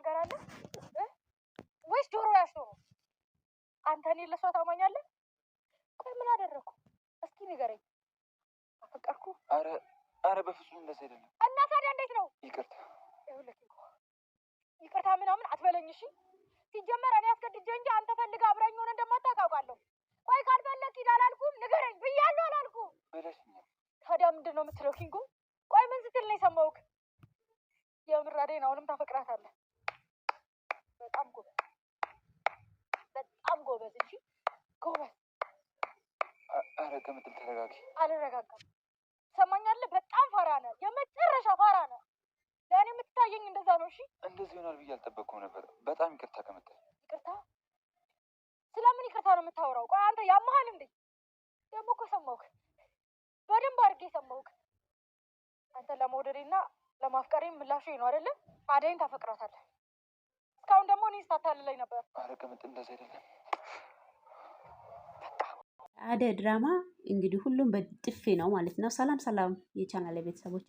ነገር አለ ወይስ ጆሮ ያስሮ ነው? አንተ እኔን ለእሷ ታማኛለህ? ቆይ ምን አደረግኩ? እስኪ ንገረኝ። አፈቀርኩ? አረ አረ፣ በፍጹም እንደዚህ አይደለም። እና ታዲያ እንዴት ነው? ይቅርታ። ይኸውልህ ይቅርታ ምናምን አትበለኝ እሺ። ሲጀመር እኔ አስገድጄ እንጂ አንተ ፈልገህ አብረኝ ሆነ እንደማታውቅ አውቃለሁ። ቆይ ካልፈለግህ ሂድ አላልኩም? ንገረኝ ብያለሁ አላልኩም? ብለሽኛል። ታዲያ ምንድን ነው የምትለው ኪንጎ? ቆይ ምን ስትል ነው የሰማሁህ? የምር አደይን አሁንም ታፈቅራታለህ? በጣም ጎበዝ፣ በጣም ጎበዝ። እሺ ጎበዝ። አረ ቅምጥል ተረጋጊ። አልረጋጋም። ትሰማኛለህ? በጣም ፋራ ነህ፣ የመጨረሻ ፋራ ነህ። ለእኔ የምትታየኝ እንደዛ ነው። እሺ እንደዚህ ይሆናል ብዬ አልጠበቅኩም ነበር። በጣም ይቅርታ ቅምጥል። ይቅርታ? ስለምን ይቅርታ ነው የምታወራው? ቆይ አንተ ያመሃል እንዴ? ደግሞ እኮ ሰማሁህ፣ በደንብ አድርጌ ሰማሁህ። አንተ ለመውደዴና ለማፍቀሬ ምላሹ ነው አይደለ? አደይን ታፈቅራታለህ። እስካሁን ደግሞ እኔን ስታታልለኝ ነበር። አረ ቅምጥል እንደዚህ አይደለም። አደይ ድራማ እንግዲህ ሁሉም በጥፊ ነው ማለት ነው። ሰላም ሰላም የቻናል ቤተሰቦች፣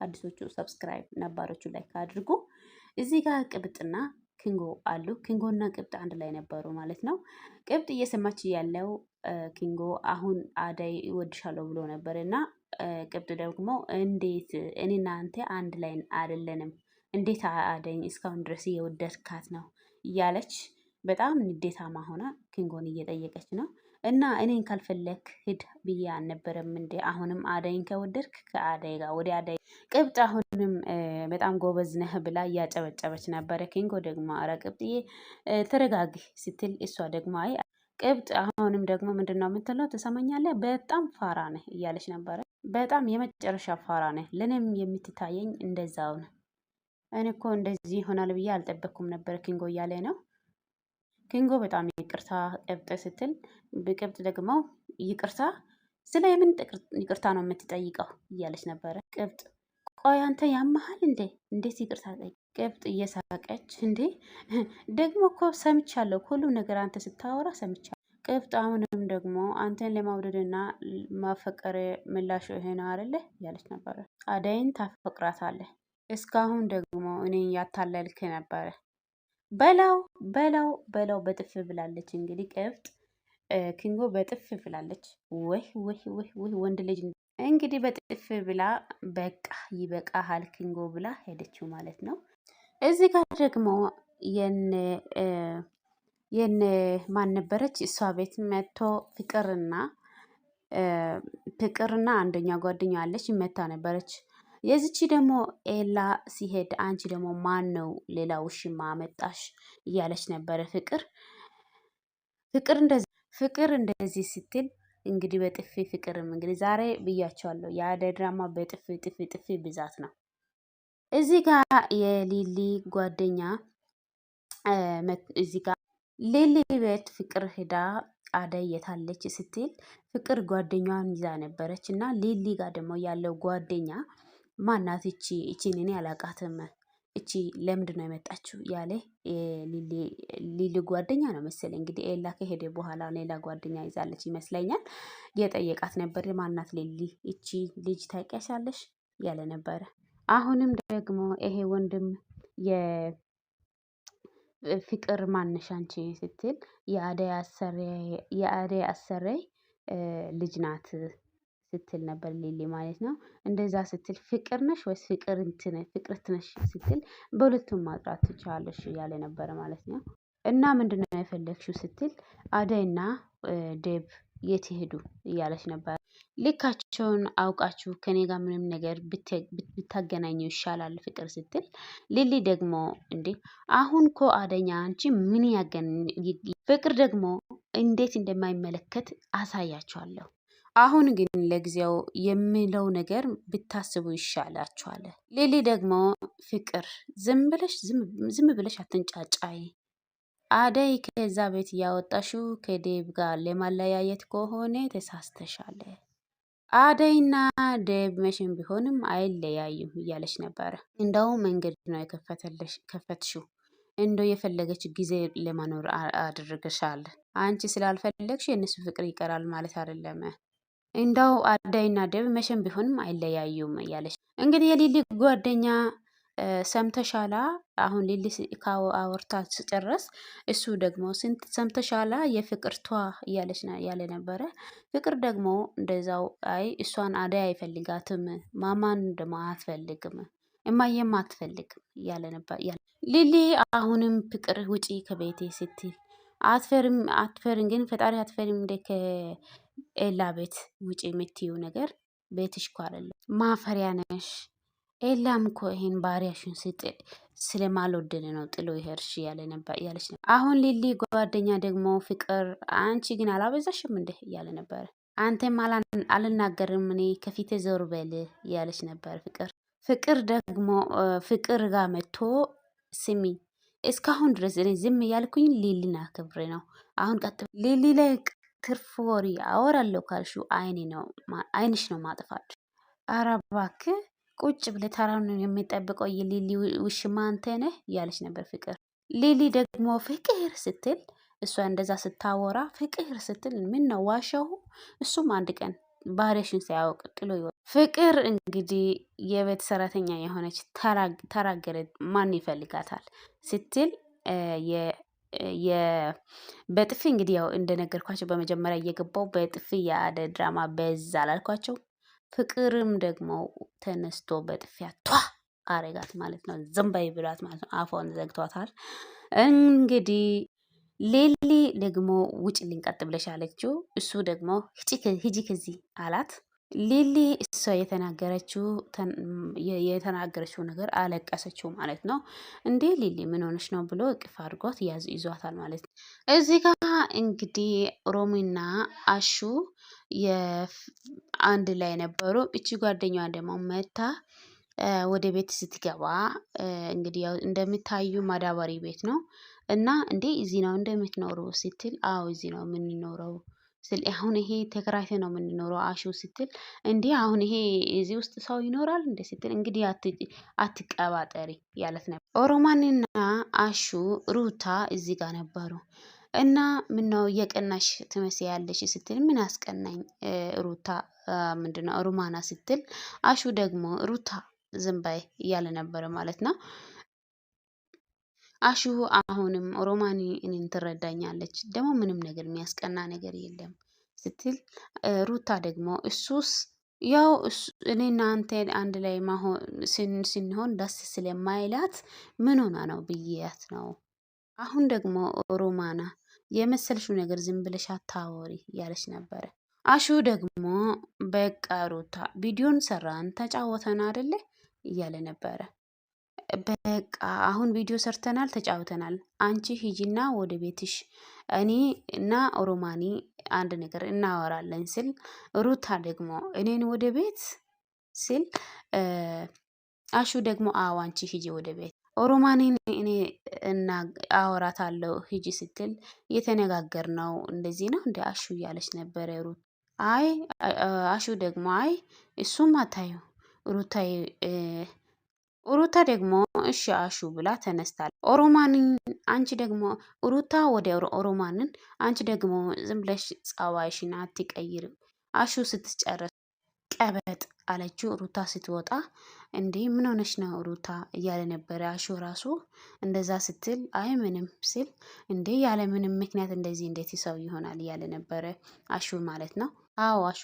አዲሶቹ subscribe፣ ነባሮቹ like አድርጉ። እዚህ ጋር ቅብጥና ክንጎ አሉ። ክንጎና ቅብጥ አንድ ላይ ነበሩ ማለት ነው። ቅብጥ እየሰማች ያለው ኪንጎ አሁን አደይ እወድሻለሁ ብሎ ነበር እና ቅብጥ ደግሞ እንዴት እኔና አንተ አንድ ላይ አይደለንም፣ እንዴት አደይን እስካሁን ድረስ እየወደድካት ነው እያለች በጣም ንዴታማ ሆና ኪንጎን እየጠየቀች ነው። እና እኔን ካልፈለክ ሂድ ብዬ አልነበረም እንዴ? አሁንም አደይን ከወደድክ ከአደይ ጋር ወደ አደይ። ቅብጥ አሁንም በጣም ጎበዝ ነህ ብላ እያጨበጨበች ነበረ። ኪንጎ ደግሞ አረ ቅብጥዬ ተረጋጊ ስትል እሷ ደግሞ አይ ቅብጥ አሁንም ደግሞ ምንድን ነው የምትለው? ትሰማኛለህ፣ በጣም ፋራ ነህ እያለች ነበረ። በጣም የመጨረሻ ፋራ ነህ፣ ለእኔም የምትታየኝ እንደዛው ነው። እኔ እኮ እንደዚህ ይሆናል ብዬ አልጠበቅኩም ነበር ኪንጎ እያለ ነው። ኪንጎ በጣም ይቅርታ ቅብጥ ስትል፣ ቅብጥ ደግሞ ይቅርታ ስለ የምን ይቅርታ ነው የምትጠይቀው እያለች ነበረ። ቅብጥ ቆይ አንተ ያመሃል እንዴ? እንዴት ይቅርታ ጠይቅ? ቅብጥ እየሳቀች እንዴ ደግሞ እኮ ሰምቻለሁ፣ ሁሉም ነገር አንተ ስታወራ ሰምቻለሁ። ቅብጥ አሁንም ደግሞ አንተን ለማውደድና ማፈቀር ምላሹ ይሄ ነው አይደለ እያለች ነበረ። አደይን ታፈቅራታለህ፣ እስካሁን ደግሞ እኔን ያታለልክ ነበረ። በላው በላው በላው በጥፍ ብላለች። እንግዲህ ቅብጥ ኪንጎ በጥፍ ብላለች። ወይ ወይ ወይ ወይ ወንድ ልጅ እንግዲህ በጥፍ ብላ በቃ ይበቃሃል ኪንጎ ብላ ሄደችው ማለት ነው። እዚህ ጋር ደግሞ የነ ማን ነበረች እሷ ቤት መጥቶ ፍቅርና ፍቅርና አንደኛ ጓደኛ አለች መታ ነበረች። የዚቺ ደግሞ ኤላ ሲሄድ አንቺ ደግሞ ማን ነው ሌላ ውሽማ አመጣሽ እያለች ነበረ ፍቅር። ፍቅር እንደዚህ ስትል እንግዲህ በጥፊ ፍቅርም እንግዲህ ዛሬ ብያቸዋለሁ የአደይ ድራማ በጥፊ ጥፊ ጥፊ ብዛት ነው። እዚህ ጋር የሊሊ ጓደኛ እዚህ ጋር ሊሊ ቤት ፍቅር ሄዳ አደይ የታለች ስትል ፍቅር ጓደኛዋን ይዛ ነበረች እና ሊሊ ጋር ደግሞ ያለው ጓደኛ ማናት እቺ? እቺን እኔ አላቃትም፣ እቺ ለምንድን ነው የመጣችው? ያለ ሊሊ ጓደኛ ነው መሰለኝ። እንግዲህ ኤላ ከሄደ በኋላ ሌላ ጓደኛ ይዛለች ይመስለኛል። የጠየቃት ነበር። ማናት ሊሊ? እቺ ልጅ ታውቂያታለሽ? ያለ ነበረ። አሁንም ደግሞ ይሄ ወንድም የፍቅር ማነሽ አንቺ ስትል የአደይ አሰሬ ልጅ ናት ስትል ነበር ሊሊ ማለት ነው። እንደዛ ስትል ፍቅር ነሽ ወይስ ፍቅር እንትን ፍቅርት ነሽ ስትል በሁለቱም ማጥራት ትችላለሽ እያለ ነበረ ማለት ነው። እና ምንድነው የፈለግሽው ስትል አደይና ዴብ የት ሄዱ እያለች ነበር። ልካቸውን አውቃችሁ ከኔ ጋር ምንም ነገር ብታገናኙ ይሻላል ፍቅር ስትል፣ ሊሊ ደግሞ እንዴ አሁን እኮ አደኛ አንቺ ምን ያገን ፍቅር ደግሞ እንዴት እንደማይመለከት አሳያችኋለሁ። አሁን ግን ለጊዜው የሚለው ነገር ብታስቡ ይሻላችኋል። ሊሊ ደግሞ ፍቅር ዝም ብለሽ ዝም ብለሽ አትንጫጫይ፣ አደይ ከዛ ቤት እያወጣሽው ከዴብ ጋር ለማለያየት ከሆነ ተሳስተሻል። አደይና ዴብ መቼም ቢሆንም አይለያዩም እያለች ነበረ። እንደውም መንገድ ነው የከፈትሽው እንደው የፈለገች ጊዜ ለመኖር አድርገሻል። አንቺ ስላልፈለግሽ የእነሱ ፍቅር ይቀራል ማለት አይደለም። እንደው አዳይና ደብ መቼም ቢሆንም አይለያዩም እያለች እንግዲህ የሊሊ ጓደኛ ሰምተሻላ? አሁን ሊሊ አውርታ ስጨረስ እሱ ደግሞ ሰምተሻላ የፍቅርቷ እያለች ያለ ነበረ። ፍቅር ደግሞ እንደዛው አይ እሷን አደይ አይፈልጋትም፣ ማማን ደግሞ አትፈልግም፣ እማዬም አትፈልግም እያለ ነበር። ሊሊ አሁንም ፍቅር ውጪ ከቤቴ ስትል አትፈርም አትፈርም ግን ፈጣሪ አትፈርም እንደ ከኤላ ቤት ውጪ የምትይው ነገር ቤትሽ እኮ አይደለም ማፈሪያ ነሽ። ኤላም እኮ ይሄን ባሪያሽን ስጥ ስለማልወደድ ነው ጥሎ ይሄርሽ ያለ ነበር ያለች ነበር። አሁን ሊሊ ጓደኛ ደግሞ ፍቅር አንቺ ግን አላበዛሽም እንዴ እያለ ነበር። አንተም አልናገርም እኔ ከፊቴ ዞር በል እያለች ነበር ፍቅር። ፍቅር ደግሞ ፍቅር ጋር መጥቶ ስሚ እስካሁን ድረስ እኔ ዝም እያልኩኝ ሊሊን አክብሬ ነው። አሁን ቀጥ ሊሊ ላይ ትርፍ ወሬ አወራለሁ ካልሹ አይኔ ነው አይንሽ ነው ማጥፋት። ኧረ እባክህ ቁጭ ብለህ ተራውን የሚጠብቀው የሊሊ ውሽማ አንተ ነህ እያለች ነበር ፍቅር። ሊሊ ደግሞ ፍቅር ስትል እሷ እንደዛ ስታወራ ፍቅር ስትል ምን ነው ዋሻው? እሱም አንድ ቀን ባህሪሽን ሳያውቅ ጥሎ ይወጣል። ፍቅር እንግዲህ የቤት ሰራተኛ የሆነች ተራገረ ማን ይፈልጋታል ስትል በጥፊ እንግዲህ ያው እንደነገርኳቸው በመጀመሪያ እየገባው በጥፊ የአደ ድራማ በዛ አላልኳቸው። ፍቅርም ደግሞ ተነስቶ በጥፊያ ቷ አረጋት ማለት ነው። ዝም በይ ብሏት ማለት ነው። አፏን ዘግቷታል። እንግዲህ ሌሊ ደግሞ ውጭልኝ ቀጥ ብለሽ አለችው። እሱ ደግሞ ሂጂ ከዚህ አላት። ሊሊ እሷ የተናገረችው ነገር አለቀሰችው ማለት ነው። እንዴ ሊሊ ምን ሆነች ነው ብሎ እቅፍ አድርጓት ያዝ ይዟታል ማለት ነው። እዚህ ጋ እንግዲህ ሮሚና አሹ አንድ ላይ ነበሩ። እቺ ጓደኛዋ ደግሞ መታ ወደ ቤት ስትገባ እንግዲህ ያው እንደሚታዩ ማዳበሪ ቤት ነው እና እንዴ እዚህ ነው እንደምትኖሩ ስትል፣ አዎ እዚህ ነው የምንኖረው ስል አሁን ይሄ ተከራይተ ነው የምንኖረው አሹ ስትል፣ እንዲህ አሁን ይሄ እዚህ ውስጥ ሰው ይኖራል እንደ ስትል፣ እንግዲህ አትቀባጠሪ ያለት ነበር። ኦሮማንና አሹ ሩታ እዚህ ጋር ነበሩ። እና ምነው እየቀናሽ ትመስያለሽ ስትል፣ ምን አስቀናኝ ሩታ ምንድነው ሩማና ስትል፣ አሹ ደግሞ ሩታ ዝም በይ እያለ ነበረ ማለት ነው። አሹ አሁንም ሮማኒ እኔን ትረዳኛለች ደግሞ ምንም ነገር የሚያስቀና ነገር የለም ስትል፣ ሩታ ደግሞ እሱስ ያው እኔና አንተ አንድ ላይ ስንሆን ደስ ስለማይላት ምን ሆና ነው ብዬያት ነው። አሁን ደግሞ ሮማና የመሰልሽው ነገር ዝም ብለሽ አታወሪ እያለች ነበረ። አሹ ደግሞ በቃ ሩታ ቪዲዮን ሰራን ተጫወተን አደለ እያለ ነበረ። በቃ አሁን ቪዲዮ ሰርተናል፣ ተጫውተናል። አንቺ ሂጂና ወደ ቤትሽ፣ እኔ እና ሮማኒ አንድ ነገር እናወራለን ስል ሩታ ደግሞ እኔን ወደ ቤት ስል አሹ ደግሞ አዎ አንቺ ሂጂ ወደ ቤት ሮማኒን እኔ እና አወራታለሁ ሂጂ ስትል ነው እንደዚህ ነው እንደ አሹ እያለች ነበረ ሩት። አይ አሹ ደግሞ አይ እሱም አታዩ ሩታ ሩታ ደግሞ እሺ አሹ ብላ ተነስታል። ኦሮማንን አንቺ ደግሞ ሩታ ወደ ኦሮማንን አንቺ ደግሞ ዝም ብለሽ ጸባይሽን አትቀይርም። አሹ ስትጨርስ ቀበጥ አለችው። ሩታ ስትወጣ እንዴ ምን ሆነሽ ነው ሩታ እያለ ነበረ አሹ ራሱ እንደዛ ስትል አይ ምንም ሲል እንዴ ያለ ምንም ምክንያት እንደዚህ እንዴት ሰው ይሆናል እያለ ነበረ አሹ ማለት ነው። አዎ አሹ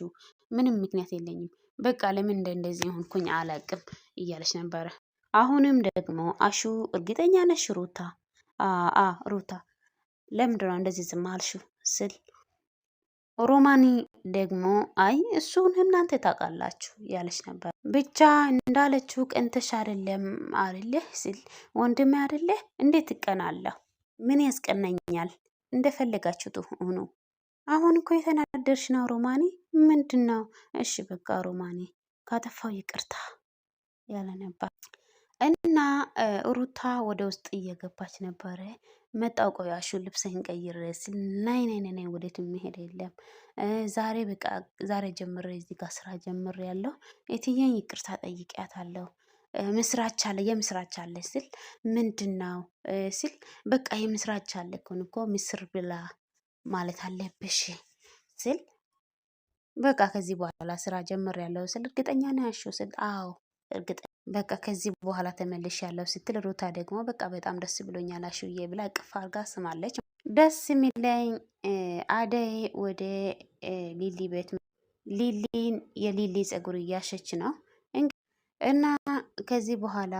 ምንም ምክንያት የለኝም በቃ ለምን እንደዚህ ሆንኩኝ አላቅም እያለች ነበረ። አሁንም ደግሞ አሹ እርግጠኛ ነሽ ሩታ? አ ሩታ ለምንድነው እንደዚህ ዝም አልሽው ስል ሮማኒ ደግሞ አይ እሱን እናንተ ታውቃላችሁ ያለች ነበር። ብቻ እንዳለችው ቀንተሽ አይደለም አይደለህ ስል ወንድሜ አይደለህ እንዴት እቀናለሁ? ምን ያስቀናኛል? እንደፈለጋችሁ ሁኑ። አሁን እኮ የተናደርሽ ነው ሮማኒ፣ ምንድን ነው? እሺ በቃ ሮማኒ ካጠፋው ይቅርታ ያለ ነበር። እና ሩታ ወደ ውስጥ እየገባች ነበረ። መጣው ቆይ አሹ ልብስህን ቀይር ስል ናይ ናይ ናይ ወዴት የሚሄድ የለም ዛሬ በቃ ዛሬ ጀምሬ እዚህ ጋር ስራ ጀምሬ ያለው እትዬን ይቅርታ ጠይቂያታለሁ። ምስራች አለ የምስራች አለ ስል ምንድን ነው ስል በቃ የምስራች አለ እኮ ምስር ብላ ማለት አለብሽ ስል በቃ ከዚህ በኋላ ስራ ጀምሬያለሁ ስል እርግጠኛ ነው ያልሽው ስል አዎ እርግጠ በቃ ከዚህ በኋላ ተመልሻለሁ ስትል ሩታ ደግሞ በቃ በጣም ደስ ብሎኛል አሹዬ ብላ እቅፍ አርጋ ስማለች። ደስ የሚለኝ አደይ ወደ ሊሊ ቤት ሊሊን የሊሊ ፀጉር እያሸች ነው እና ከዚህ በኋላ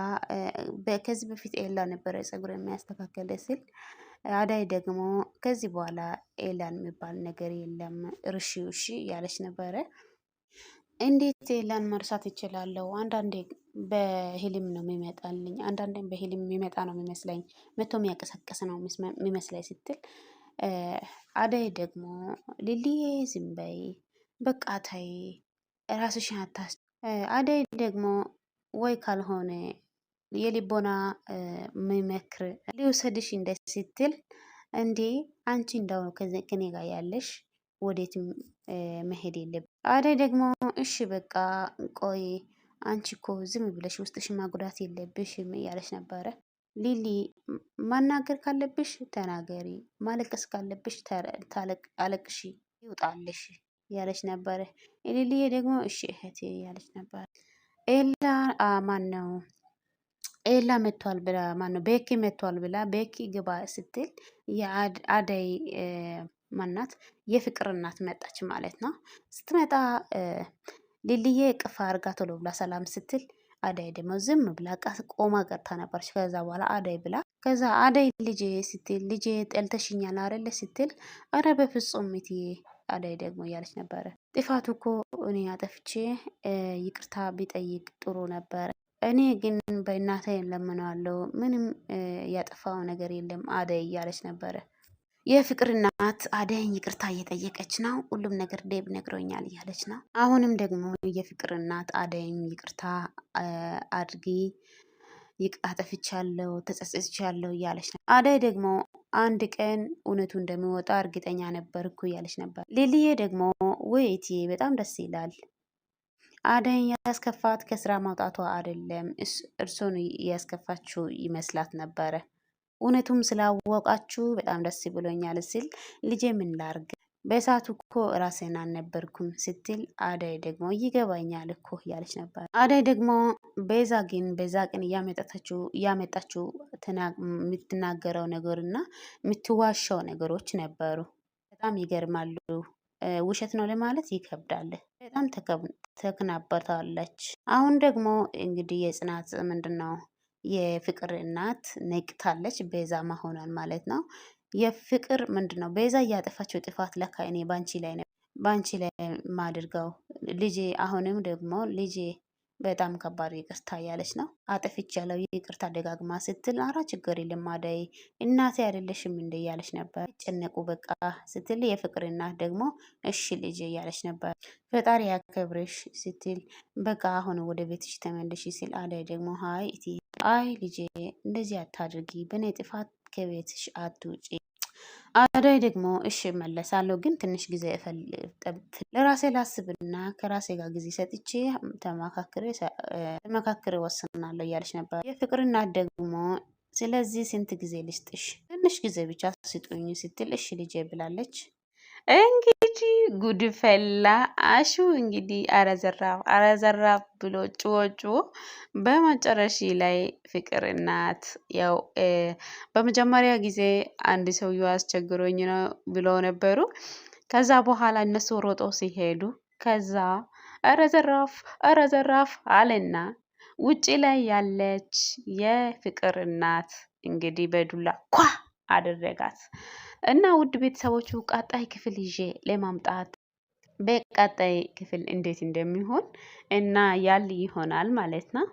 ከዚህ በፊት ኤላ ነበረ ፀጉር የሚያስተካከለ ስል አዳይ ደግሞ ከዚህ በኋላ ኤላን የሚባል ነገር የለም እርሺ እሺ እያለች ነበረ። እንዴት ኤላን መርሳት ይችላለሁ? አንዳንዴ በህልም ነው የሚመጣልኝ፣ አንዳንዴም በህልም የሚመጣ ነው የሚመስለኝ፣ መቶ የሚያቀሳቀስ ነው የሚመስለኝ ስትል አደይ ደግሞ ሊሊዬ ዝም በይ በቃ ተይ ራስሽን አታስ አደይ ደግሞ ወይ ካልሆነ የልቦና የሚመክር ሊውሰድሽ እንደ ስትል እንዴ አንቺ እንዳው ከኔ ጋር ያለሽ ወዴት መሄድ የለብ። አደይ ደግሞ እሺ በቃ ቆይ አንቺ እኮ ዝም ብለሽ ውስጥሽ ማጉዳት የለብሽም እያለች ነበረ። ሊሊ ማናገር ካለብሽ ተናገሪ፣ ማለቀስ ካለብሽ አለቅሺ፣ ይውጣልሽ እያለች ነበረ። ሊሊዬ ደግሞ እሺ እህቴ እያለች ነበረ። ኤላ ማን ነው ኤላ መጥቷል ብላ ማን ነው ቤኪ መጥቷል ብላ ቤኪ ግባ ስትል የአደይ ማናት የፍቅር እናት መጣች ማለት ነው። ስትመጣ ሊልዬ እቅፍ አርጋ ቶሎ ብላ ሰላም ስትል አደይ ደግሞ ዝም ብላ ቆማ ቀርታ ነበረች። ከዛ በኋላ አደይ ብላ ከዛ አደይ ልጄ ስትል ልጄ ጠልተሽኛል አይደለ ስትል አረ በፍጹም እትዬ አደይ ደግሞ እያለች ነበረ። ጥፋቱ እኮ እኔ አጠፍቼ ይቅርታ ቢጠይቅ ጥሩ ነበረ። እኔ ግን በእናቴ ለምነዋለሁ ምንም ያጠፋው ነገር የለም አደይ እያለች ነበረ። የፍቅር እናት አደይን ይቅርታ እየጠየቀች ነው። ሁሉም ነገር ዴብ ነግሮኛል እያለች ነው። አሁንም ደግሞ የፍቅር እናት አደይን ይቅርታ አድርጊ፣ አጠፍቻለሁ፣ ተጸጽቻለሁ እያለች ነው። አደይ ደግሞ አንድ ቀን እውነቱ እንደሚወጣ እርግጠኛ ነበርኩ እያለች ነበር። ሊሊዬ ደግሞ ውይቴ በጣም ደስ ይላል። አደይን ያስከፋት ከስራ ማውጣቷ አይደለም እርሶን ያስከፋችው ይመስላት ነበረ። እውነቱም ስላወቃችሁ በጣም ደስ ብሎኛል ሲል ልጄ ምን ላርግ በእሳቱ እኮ ራሴን አልነበርኩም ስትል አደይ ደግሞ ይገባኛል እኮ እያለች ነበር። አደይ ደግሞ ቤዛ ግን ቤዛ ቅን እያመጣችው የምትናገረው ነገር እና የምትዋሻው ነገሮች ነበሩ። በጣም ይገርማሉ። ውሸት ነው ለማለት ይከብዳል። በጣም ተክናበታለች። አሁን ደግሞ እንግዲህ የጽናት ምንድን ነው የፍቅር እናት ነቅታለች፣ ቤዛ መሆኗን ማለት ነው። የፍቅር ምንድን ነው ቤዛ እያጠፋችው ጥፋት ለካ እኔ ባንቺ ላይ ባንቺ ላይ ማድርገው ልጄ፣ አሁንም ደግሞ ልጄ በጣም ከባድ ይቅርታ እያለች ነው። አጥፍቻለሁ ይቅርታ ደጋግማ ስትል አራ ችግር የለም አደይ እናቴ አይደለሽም እንደ እያለች ነበር። ጨነቁ በቃ ስትል የፍቅር እናት ደግሞ እሺ ልጅ እያለች ነበር። ፈጣሪ ያከብርሽ ስትል በቃ አሁን ወደ ቤትሽ ተመልሽ ሲል አደይ ደግሞ ሀይ እቲ አይ ልጄ እንደዚህ አታድርጊ፣ በእኔ ጥፋት ከቤትሽ አትውጪ። አደይ ደግሞ እሺ እመለሳለሁ፣ ግን ትንሽ ጊዜ ለራሴ ላስብና ከራሴ ጋር ጊዜ ሰጥቼ ተመካክሬ ወስናለሁ እያለች ነበር። የፍቅር እናት ደግሞ ስለዚህ ስንት ጊዜ ልስጥሽ? ትንሽ ጊዜ ብቻ ስጡኝ ስትል እሺ ልጄ ብላለች። እንግዲህ ጉድፈላ አሹ እንግዲህ አረዘራፍ አረዘራፍ ብሎ ጭዎ ጭዎ በመጨረሻ ላይ ፍቅር እናት ያው በመጀመሪያ ጊዜ አንድ ሰውዬው አስቸግሮኝ ነው ብሎ ነበሩ። ከዛ በኋላ እነሱ ሮጦ ሲሄዱ ከዛ አረዘራፍ አረዘራፍ አለና ውጪ ላይ ያለች የፍቅር እናት እንግዲህ በዱላ ኳ አደረጋት። እና ውድ ቤተሰቦቹ ቀጣይ ክፍል ይዤ ለማምጣት በቀጣይ ክፍል እንዴት እንደሚሆን እና ያል ይሆናል ማለት ነው።